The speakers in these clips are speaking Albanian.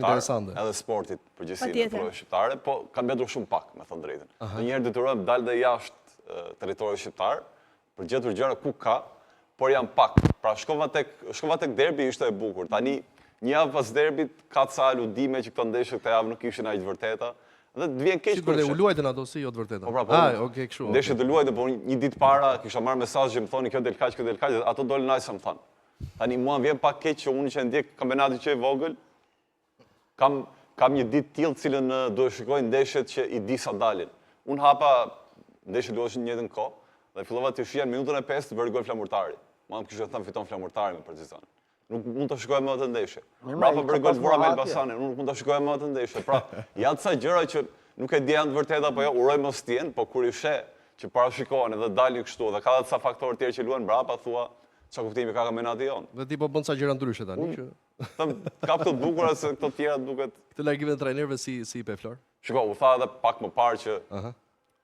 shqiptar, edhe sportit përgjithësi në trojeve shqiptare, po kanë mbetur shumë pak, me thënë drejtën. Ndonjëherë detyrohem dal dhe jashtë territorit shqiptar, për gjetur gjëra ku ka, por janë pak. Pra shkova tek shkova tek derbi ishte e bukur. Tani një javë pas derbit ka ca aludime që këto ndeshje këtë javë nuk ishin aq të vërteta. Dhe të vjen keq Si për u luajtën ato si jo të vërteta. Po pra, po. Ah, okay, kështu. Ndeshjet u luajtën, po një ditë para kisha marrë mesazh që më thonin kjo del kaq, kjo del kaq, ato dolën aq sa më thanë. Tani mua më vjen pak keq që unë që e ndjek kampionatin që i vogël, Kam kam një ditë të tillë të cilën duhet shikoj ndeshjet që i di sa dalin. Unë hapa ndeshjet luheshin në njëjtën kohë dhe fillova të shihja në minutën e pestë bëri gol Flamurtari. Mua më kishte thënë fiton Flamurtari me Partizanin. Nuk mund të shikoja më atë ndeshje. Mbrapa bëri gol Vora me Elbasanin, unë nuk mund ta shikoja më atë ndeshje. Pra, janë ca gjëra që nuk e di janë të vërteta apo jo, uroj mos të jenë, po kur i sheh që parashikohen edhe dalin kështu dhe ka edhe ca faktorë tjerë që luajnë mbrapa, thua çfarë kuptimi ka kampionati jonë. Dhe ti po bën ca gjëra ndryshe tani që Them, kap të bukura se këto tjera duket. Këtë largimin e trajnerëve si si i pe Flor? Shiko, u tha edhe pak më parë që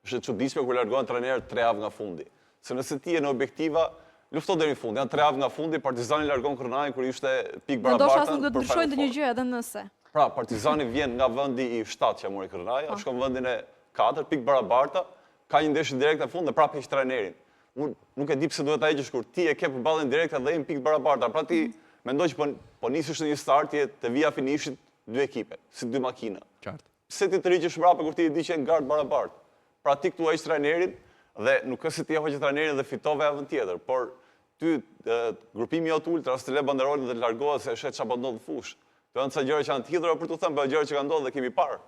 është e çuditshme kur largohen trajnerët tre javë nga fundi. Se nëse ti je në objektiva, lufto deri në fund. Janë tre javë nga fundi, Partizani largon Kërnajën kur ishte pikë barabarta. Ndoshta as nuk do të ndryshojnë ndonjë gjë edhe nëse. Pra, Partizani vjen nga vendi i 7 që mori Kërnaja, po. shkon në vendin e 4, pikë barabarta, ka një ndeshje direkte në fund dhe prapë heq trajnerin. Unë nuk e di pse duhet ta heqësh kur ti e ke përballjen direkte dhe je në pikë të barabarta. Pra ti mendoj që po po nisësh në një start je te vija finishit dy ekipe, si dy makina. Qartë. Pse ti të rriqesh mbrapa kur ti e di që je në garë të barabartë? Pra ti këtu heq trajnerin dhe nuk është se ti e hoqe trajnerin dhe fitove javën tjetër, por ty grupimi jot ultras të le banderolën dhe të largohet se e sheh çfarë po ndodh në fushë. Këto janë ca gjëra që janë të hidhura për t'u thënë, por janë gjëra që kanë ndodhur dhe kemi parë.